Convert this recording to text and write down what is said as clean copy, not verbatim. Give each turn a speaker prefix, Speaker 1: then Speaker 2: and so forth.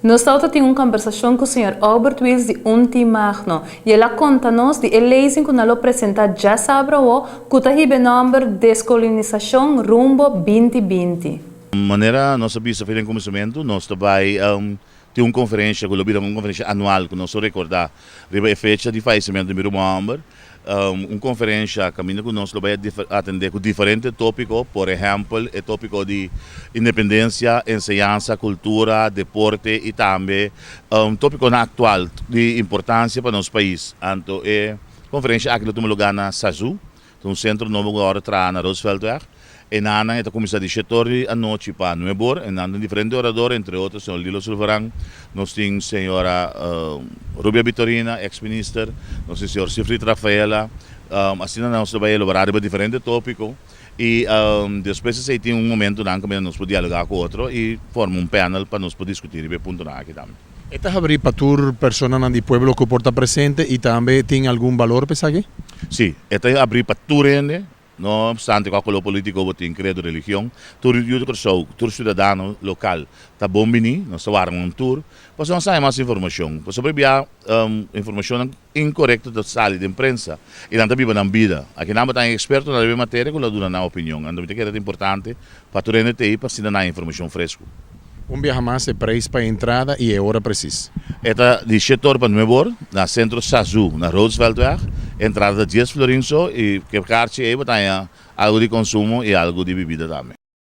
Speaker 1: Nos tabata tin un kombersashon ku señor Albert Wiels di Unti Magno i el a konta nos di e lezing ku nan lo presentá djasabra awo ku ta hiba e nòmber Deskolonisashon rumbo 2020.
Speaker 2: Manera nos a bisa for den kuminsamentu, nos ta bai tin un konferensha ku lo bira un konferensha anual ku nos lo rekordá riba e fecha di fayesimentu di mi ruman hòmber. Un konferensha kaminda ku nos lo bai atendé ku diferente tópiko, por ehèmpel e tópiko di independensia, enseñansa, kultura, deporte i tambe tópikonan aktual di importansia pa nos pais. Anto e konferensha aki lo tuma lugá na Sazu, ta un sentro nobo ku awor a traha na Rooseveltweg. E nanan e ta kuminsá di shete or di anochi pa nuebe or. E nan tin diferente orador, entre otro señor Lilo Sulvaran, nos tin señora Rubia Bitorina, ex minister, nos tin señor Sifried Rafaela. Asina nos ta bai elaborá riba diferente tópiko i despues esei tin un momentunan kaminda nos por dialogá ku otro i forma un panel pa nos por diskutí riba e puntonan aki tambe.
Speaker 3: E ta habrí pa tur personanan di pueblo ku por ta presente i tambe tin algun balor pa esaki?
Speaker 2: Sí, e ta habrí pa tur hende. No obstante kua koló polítiko bo tin, kredo, religion, tur yu di Kòrsou, tur siudadano lokal ta bon biní. Nos ta warda nan tur pasobra nos haña mas informashon. Pasobra bia informashonnan inkorekto ta sali den prensa i nan ta biba nan bida. Aki nan bo ta haña ekspertonan riba e materia ku lo duna nan opinion. Anto mi ta kere ta importante pa tur hende ta ei pa asina nan haña informashon fresku.
Speaker 3: Un biaha mas e preis pa e entrada i e ora presis.
Speaker 2: E ta di shete or pa nuebe or na Sentro Sazu na Rooseveltweg. Entrada ta dies florin so i ku e karchi ei bo ta haña algu di konsumo i algu di bibida tambe.